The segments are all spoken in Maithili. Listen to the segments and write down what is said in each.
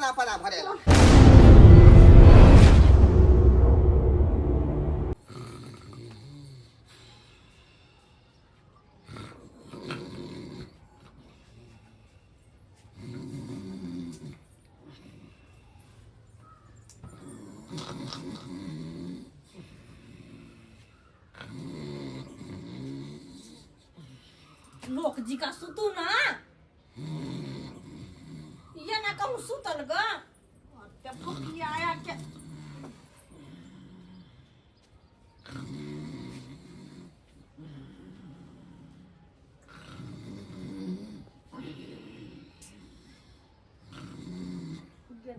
खाना पना भरेला। लोक जी का सुतू ना ये ना कहूँ सुतल ग ते फुकिया के।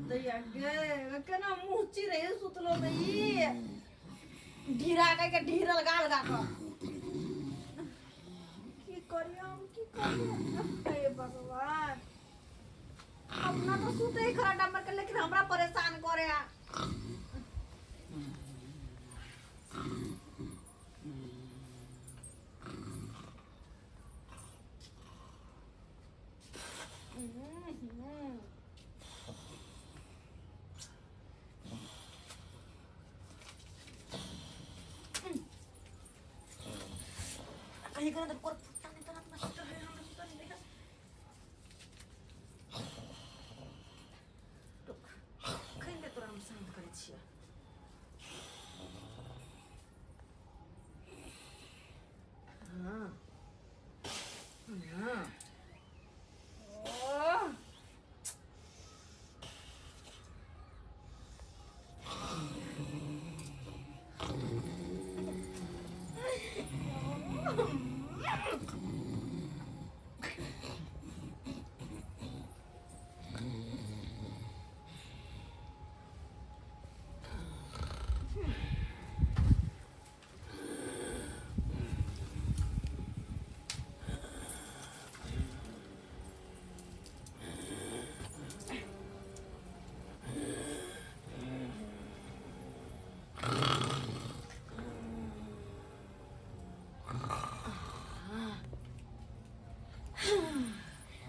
दैया गे, केना मुँह चिरे सुतलो तऽ ई ढीरा कह के ढीरल गाल गा कऽ की करियै हम, की करियै? हे भगवान, अपना तो सुते ही खरा डबर के, लेकिन हमरा परेशान करे आ। कहीं कहीं तो फुटता नहीं तो मस्त है, हमरा सुतल नहीं देखा। खैन दे तोरा, हम शांत करै छियै। हाँ हाँ, ओह।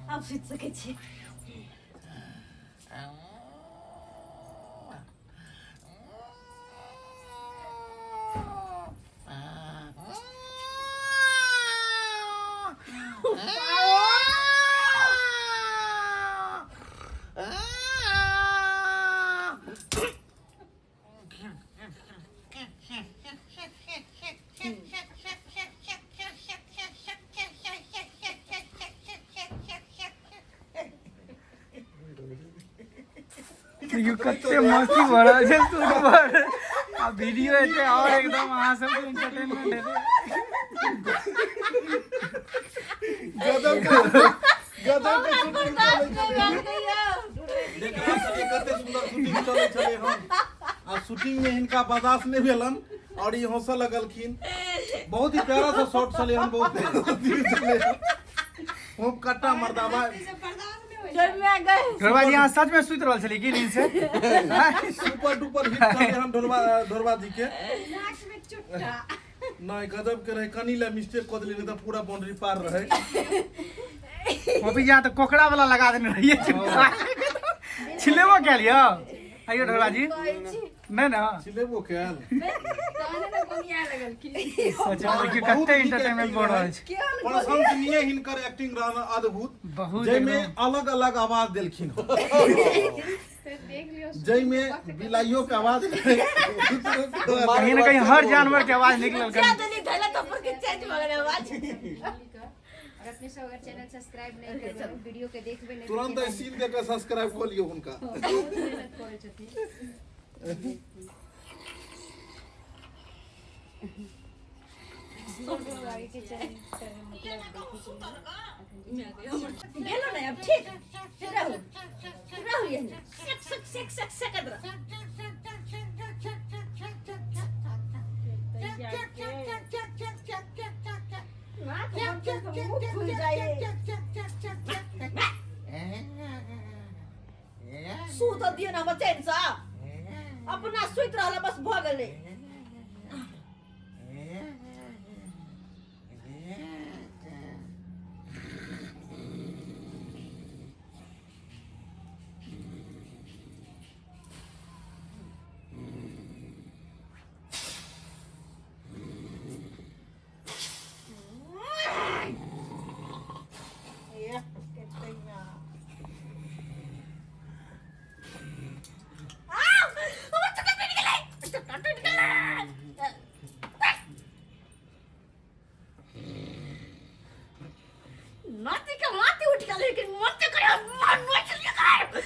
आब सुति सकै छी। देखियौ कते मस्ती भऽ रहल छै सुपर आ वीडियो हेतै और एकदम अहाँ सबके एंटरटेनमेंट हेतै। गजब के, गजब के शूटिंग चलै छलै। देखला सबके कते सुंदर शूटिंग चलै छलै हन आ शूटिंग में हिनका बर्दाश्त नहि भेलन और ई हंसऽ लगलखिन। बहुत ही प्यारा सा शॉट छलै हन, बहुत छलै हन। खूब कट्टा मर्दाबा। ढोरबा जी, अहाँ सच में सुति रहल छलियै की नींद से? सुपर डुपर हिट छलै हन ढोरबा, ढोरबा जी के नहीं गजब के रहे। कनी ला मिस्टेक कऽ देलियै, नहीं तऽ पूरा बाउंड्री पार रहे। कॉपी जी, अहाँ तऽ कोकड़ा वाला लगा देने रहियै। छिलेबो कयल यौ? आइयो ढोरबा जी, नहि ने छिलेबो कयल। सच में देखियौ बहुत कते नीक एंटरटेनमेंट एक्टिंग भऽ रहल रहै। छै। प्रशंसनीय हिनकर एक्टिंग रहल, अद्भुत, बहुत जाहिमे एकदम। अलग अलग आवाज देलखिन, जाहिमे बिलाइयो के आवाज रहै। कहीं ने कहीं हर जानवर के आवाज निकलल कनी। देली धैला तो पर के चेंज भऽ गेलै आवाज। और अपने सब अगर चैनल सब्सक्राइब नहीं करबै, वीडियो के देखबे नहीं, तुरंत सीन देख के सब्सक्राइब कऽ लियौ हुनका। बहुत मेहनत करै छथिन। आगे के चैनल मतलब देखै। भेलो ने अब ठीक रहू, रहू यही सक सक सक सक सकत रह। नाक बंद कर के मुंह खुल जाए। सूत दियो ना हमर चैन से। अपना सुति रहल बस भऽ गेलै। नाती के माती उठ गेल, लेकिन मत करे मन मच लिया कर।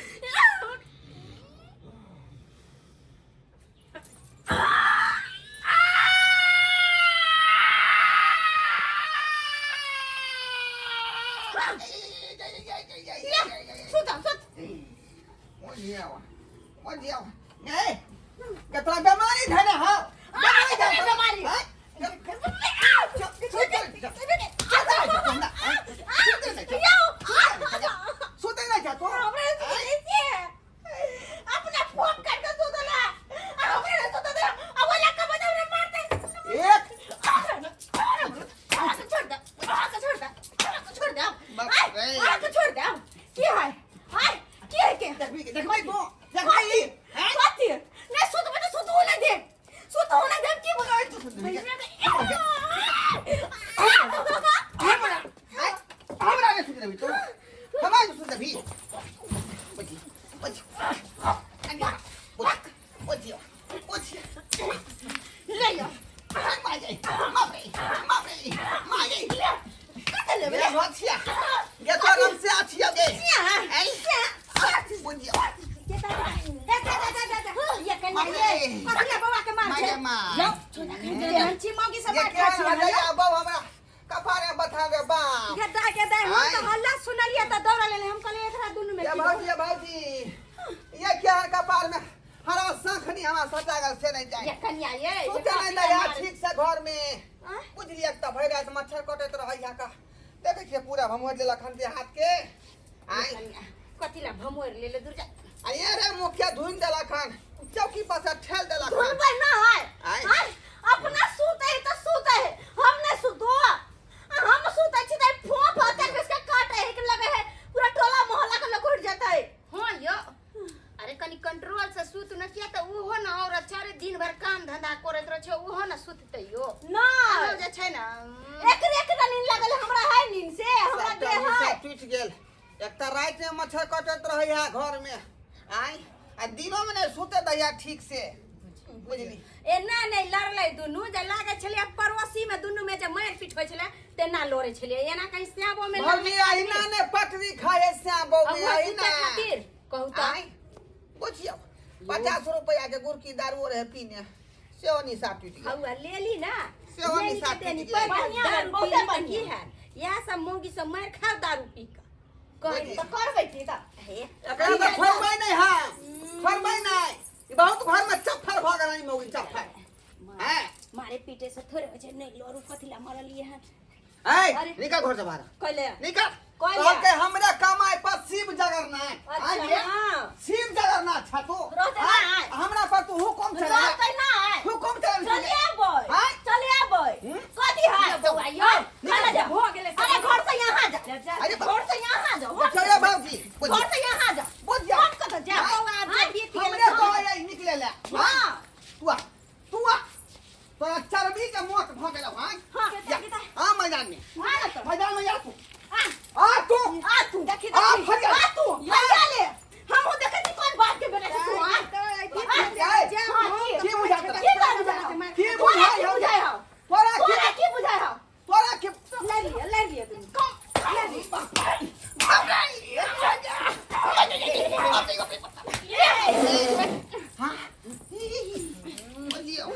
सुत सुत। कतरा बेमारी धने हो, बेमारी धने, बेमारी। सुते नहीं जा तो अपना फोन करके सुतला, हमरे ने सुतला, अब वाला का बजा हमरा मारते। एक छोड़ दे, छोड़ दे, छोड़ दे, छोड़ दे, छोड़ दे। की है हाय, की है के देखबी, देखबी तू, देखबी। कथी नहीं सुतबे त सुतहो नहीं दे, सुतहो नहीं दे। की बोलै तू? हमरा हमरा नहीं सुते देबी तू, हमरा नहीं सुते देबी। बची बची बची बची। ले यो। मारे मारे मारे मारे। कते लेबे? गे हथिया गे, तो से अथिया गे। बुझियो। ये क्या लगाया बाबू हमरा कपारे बथा गे बाप। हल्ला सुनलिए त दौड़ल हम, कहलिए एकरा दुनू में। ये भौजी, ये भौजी, ये क्या है कपार में हरा शंखनी हमरा सटा गेल से नहीं जाए। ये कन्या ये सुते नहीं दया ठीक से घर में, बुझलिए? त भरि राति मच्छर कटैत रहै का, देखै छियै पूरा भमोड़ लेलक हन देह हाथ के। आइ कथी ला भमोड़ लेले दुर्जा? आ ये रे मुखिया धुनि देलक हन, चौकी पर से ठेल देलक हन। धुनबै ना है। आइ। आइ, अपना सुते है त सुते है, हम नहीं सुतो। हम सुते छी त फोफ होते के काटे है के लगे है पूरा टोला मोहल्ला के लोग उठ जाता है। हाँ यो, अरे कनी कंट्रोल से सुत न, किया त उहो न औरत छै रे, दिन भर काम धंधा करैत रहै छै, उहो न सुततै यो। ना अहाँ जे छै न, एक एक ना नींद लागल हमरा है, नींद से हमरा सबटा देह मुँह है सब टूटि गेल। एक तऽ राति में मच्छर कटैत रहै घर में, आइ आ दिनो में नहीं सुते दैया ठीक से, बुझली? एना नहि लड़लै दुनू, जे लागै छलै पड़ोसी में दुनू में जे मारि पीट होइ छलै तेना लड़ै छलै, एना कहीं श्यामो में। भौजी, अहिना ने पटरी खाए श्यामो में। अहुआ अहिना सुतै खातिर कहू तऽ। आइ बुझियौ, 50 रुपया के गुड़की दारू रहे पीने, सेहो निशा टूटि गेल। हौआ लेली ना। सेहो लेली निशा के देनी टूटि गेल। पर बढ़िआँ, दारू बहुते पीली तऽ बढ़िआँ। की है, इएह सब मौगी सब मारि खाउ दारू पी कऽ कहै। त करबै की त? हे। एकरा तऽ छोड़बै नहि हम, छोड़बै नहि। ई बहुत घर में चफ्फर भऽ गेल ई मौगी, चफ्फर हैं। मारे पीटे से थोड़े होइ छै, नहि लड़ू, कथी ला मारलियै हन? ऐ अरे। निकल घर से बाहर। कहले। निकल। कहले। कहलकै हमरा कमाई पर शिव जगरना। अच्छा, हाँ। शिव जगरना छ तू। रहतै आँय? ना। हमरा पर तू हुकुम चला, रहतै ना। हुकुम चला। चले आबै। आँय? चले आबै। हम्म? कथी है? बौआ यो। चले जा। हो गेलै। अरे घर से यहाँ जा। अरे बाप। घर से यहाँ जा। चले भौजी। घर से यहाँ जा। बुझ जा। कौन कत जा? बौआ, जे बीत गेलै। हमरे तो आई निकले ले। हाँ। तू आ, तू आ, तोरा चर्बी के मौत भऽ गेलौ। हाँ। हाँ। जा, आ मैदान में। हाँ ना तो। मैदान में जा तू। आ। आ तू। आ तू। देखी, आ देखी। फरिया। आ तू। हरिया ले। हमहूँ देखै छी कोन बात के बेटा छी तू। आ। की की बुझा तोरा? की बात बुझाय हौ? की तोरा बुझाय की हौ? बुझाय हौ? तोरा की तोरा की बुझाय हौ? तोरा की? लड़ लिअ, लड़ लिअ दुनू। बाप रे! हाँ। बुझियौ,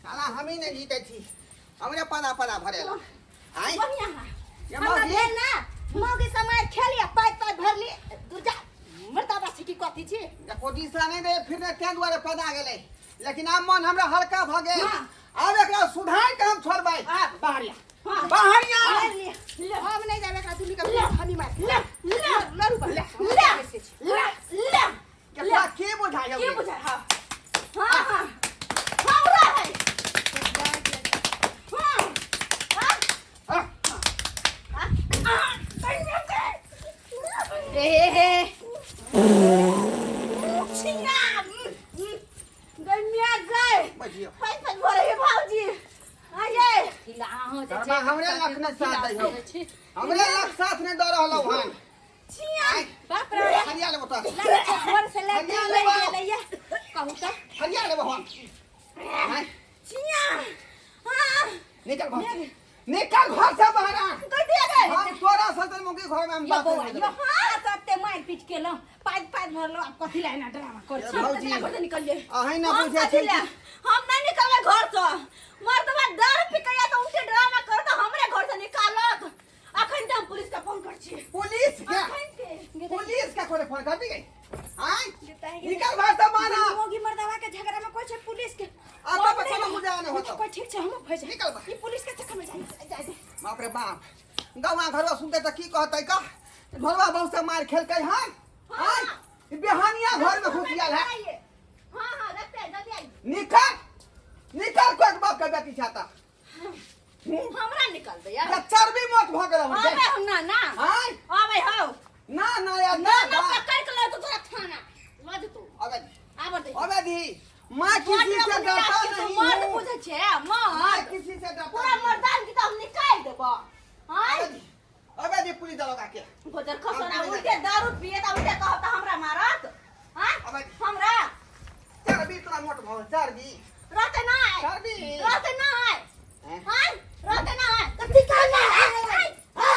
साला हमही नहि जीतै छी, हमरे पना पना भरेला। आँय? बढ़िआँ है। ये हमरा मौगी। भेल ना मौगी समय खेलिए, पाइ पाइ भरली दुर्जा मर्दाबा छी की कथी छी? देखो, दिशा नहि रहे फिर तें दुआरे पदा गेलै, लेकिन आब मन हमरा हल्का भऽ गेल। हाँ। आब एकरा सुधार के हम छोड़बै। बाहर आ। हाँ। बाहर आ। लड़ लिअ, हम नहि जाबे एकरा दुनू के, हमी मार ले ले। लड़ू बा। ले ले ले। एकरा के बुझाय? की बुझाय हौ? हाँ हाँ हमरा है, हाँ हाँ। हाँ। हे हे। छिया गमिया गए। बुझियौ। पैसा भरे हे भाऊजी आये। अहाँ जे बाबा, हमरे लख नहि साथ दै हौ, हमरे लख साथ नहि दऽ रहलौ हन। छिया। बाप रे। हरिया लेबो तऽ। लागै छै घर से लड़की हरिया लड़ि लेबो। गेलैया, कहू तऽ। हरिया लेबो हम। आँय? छिया, हाँ। निकल घर से। निकल घर से बाहर आ। कह दिया गए हम तोरा सजन मुगी घर में हम यो बात बौआ नहीं यो करबै। हाँ कते मारि पीट केलहुँ पाइ पाइ भरलहुँ आब कथी लए एना ड्रामा करै छी भौजी। हम घर से निकलिए अहीं ना हम बुझै कथी छै लए? हम नहीं निकलबै घर से मर्दवा दारू पी के या तो उठे ड्रामा कर तो हमरे घर से निकालत अखन तऽ हम पुलिस के फोन कर छी पुलिस के अखन के पुलिस के कोरे फोन कर दी गई आय निकल घर से बाहर आ। मोगी मर्दवा के झगड़ा में कोई छै पुलिस के आ तब चलो मुझे आने होतो कोई ठीक छै हम भऽ जाए निकल बा। ई पुलिस के चक्कर में जाए जाए दे। बाप रे बाप गाँव घरवा सुनते तऽ की कहतै का घरवा बहुत से मार खेलकै हन आय ई बेहानिया घर में घुसियल है आइए हाँ हाँ रखते हैं जल्दी आइए निकल निकल कोई बाप के बेटी छाता हमरा निकल दे यार या चर्बी मत भऽ गेल हमर आबे हम ना ना आय आबे हो ना ना यार ना ना ना पकड़ के लो तो तोरा थाना लो दे तू अबे आबर दे अबे दी मैं किसी से डरता नहीं मर्द हूँ बुझे छे मैं मर्द किसी से डरता पूरा नहीं हूँ। मर्दान की तो हम निकाल देबो हां अबे दी अबे दी पुलिस दरोगा के गोजर खसोना उल्टे दारू पिए त उल्टे कहब त हमरा मारत हां अबे हमरा चर्बी तोरा मोट भऽ गेल, चर्बी रहते ना चर्बी रहते ना हैं? हां रहते ना कथी कहना है ए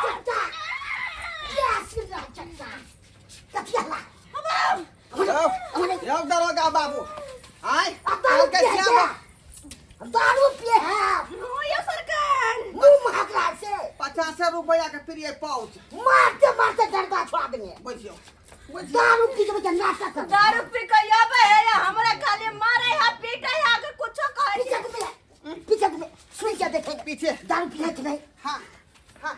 चचा क्या सुन रहा चचा कथी हला यौ दरोगा बाबू आय दारू के पिए है श्याम क्या? दारू पिए है आप। यो सरकार मुंह महक रहा है से 50 रुपया के प्रिय पाउच मारते मारते गर्दा छोड़ा देंगे बुझियो बुझियो दारू पी के बच्चा नाटक कर दारू पी के आबे है या हमरा खाली मारे है पीटे है अगर कुछो कहे पीछे घूमे पीछे घूमे सुन के देखेंगे पीछे दारू पिए कि नहीं हाँ हाँ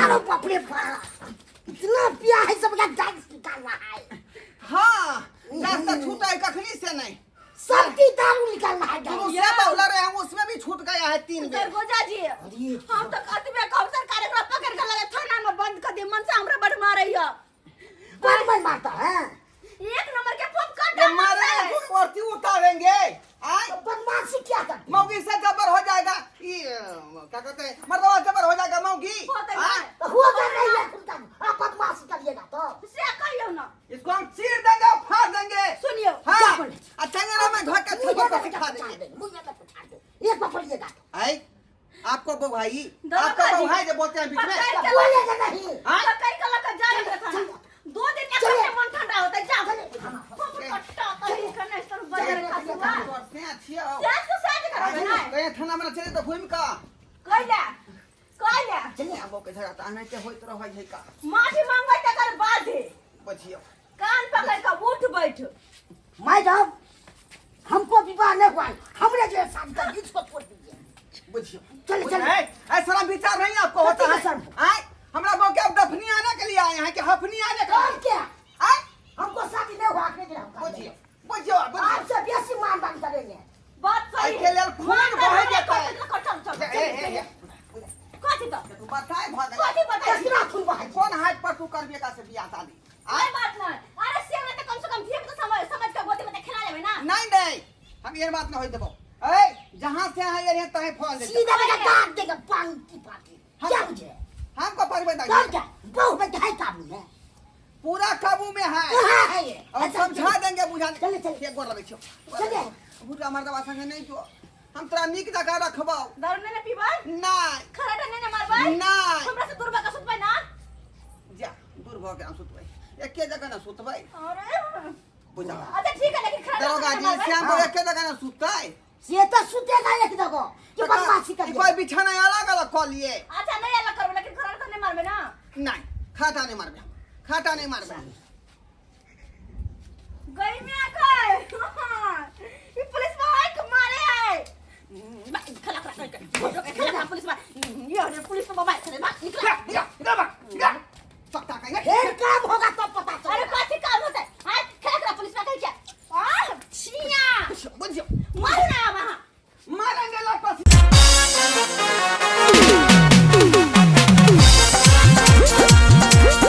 अरे बाप रे बाप इतना पिया है सबका डांस निकाल रहा है हाँ रास्ता छूटा है कखनी से नहीं सबकी दारू निकाल रहा है गुरु डांस। से बौला रहे हम उसमें भी छूट गया है 3 बेर दरगोजा जी अरे हम तो कहते में कहब सरकार एकरा पकड़ के लगे थाना में बंद कर दे मन से हमरा बड़ मारे है बड़ बड़ मारता है एक नंबर के फोप काट ये मारे मूर्ति उतारेंगे आय तो बदमाशी क्या करते मौगी से जबर हो जाएगा ये क्या कहते हैं मर्दवा जबर हो जाएगा मौगी होते आय तो होगा नहीं है तुमका आप बदमाशी करिएगा तो से कहियो ना इसको हम चीर देंगे और फाड़ देंगे सुनियो हाँ क्या बोले? अच्छा में घर के मुझे छप्पर तो पर सिखा पछाड़ देंगे देंगे मुझे तो पछाड़ देंगे एक बार बोलिएगा तो आय आपको बहू भाई दरोगा आपको जी। बहू है जो बोलते हैं बीच में पकड़ तो के बोलेगा नहीं आय पकड़ के लगे जाए थाना 2 दिन में चलिए। के मन ठंडा होता है जाओ चलिए थाना। फोप कट्टा कहीं कने सर बजर खासुआ तोर से अच्छी हो से तो साज करा ना कहीं थाना में चले तो घूम का कइला कइला चलिए आबो के झगड़ा आना के होइत रहै है का माफी मांगबै तकर बाद है बचियो कान पकड़ के उठ बैठ मैडम हमको विवाह नहीं हुआ है। हमने जो है शादी कर इसको छोड़ दीजिए बुझियो चलिए, चलिए। ऐसा विचार नहीं आपको होता कथी है के शर्म? आय हमरा बहू के अब दफनी आने के लिए आए हैं कि हफनी आने के और लिए क्या आय हमको शादी नहीं हुआ अपने हम बुझियो बुझियो बुझियो आपसे बेसी मान दान करेंगे बात सही एहि के लेल खून बहै जेतै। चल चल ए, ए, ए, कथी तो तू बताए भऽ गेलै कथी बताए कितना खून बहाई कोन हाइट पर तू करबे का से बियाह शादी कोई बात नहीं अरे से में तो कम से कम धिया तो समझ समझ के गोदी में तो खिला लेबे ना नहीं नहीं हम ये बात न होई देबो ए जहां से आए ये तहे फोन दे सीधा बेटा काट देगा पांग की पाती क्या मुझे हमको परिवार और क्या बहु बेटा है काबू में पूरा काबू में है कहाँ है ये और समझा देंगे बुझा चले, चले। एक गोर लगै छौ चले। बुढ़ा मर्दवा संगे नहीं जो हम तोरा नीक जगह रखबौ दारू नहीं ना पीबै नहीं खराटा नहीं ना मारबै नहीं। हमरा से दूर भऽ के सुतबै ना जा दूर भऽ के हम सुतबै एके जगह ना सुतबै अरे बुझा अच्छा ठीक है लेकिन खराटा दरोगा नहीं जी ना मारबै श्याम को एके जगह ना सुतै से तो सुतेगा एक जगह कि बदमाशी ई करिए कोई बिछाना अलग अलग कऽ लिए अच्छा नहीं अलग करबै लेकिन खराटा नहीं मारबै ना नहीं खाता नहीं मारबै खाता नहीं मारबै गई में आके ई पुलिस भाई के मारे है खला खला खला खला पुलिस भाई ये पुलिस बाबा खले भाग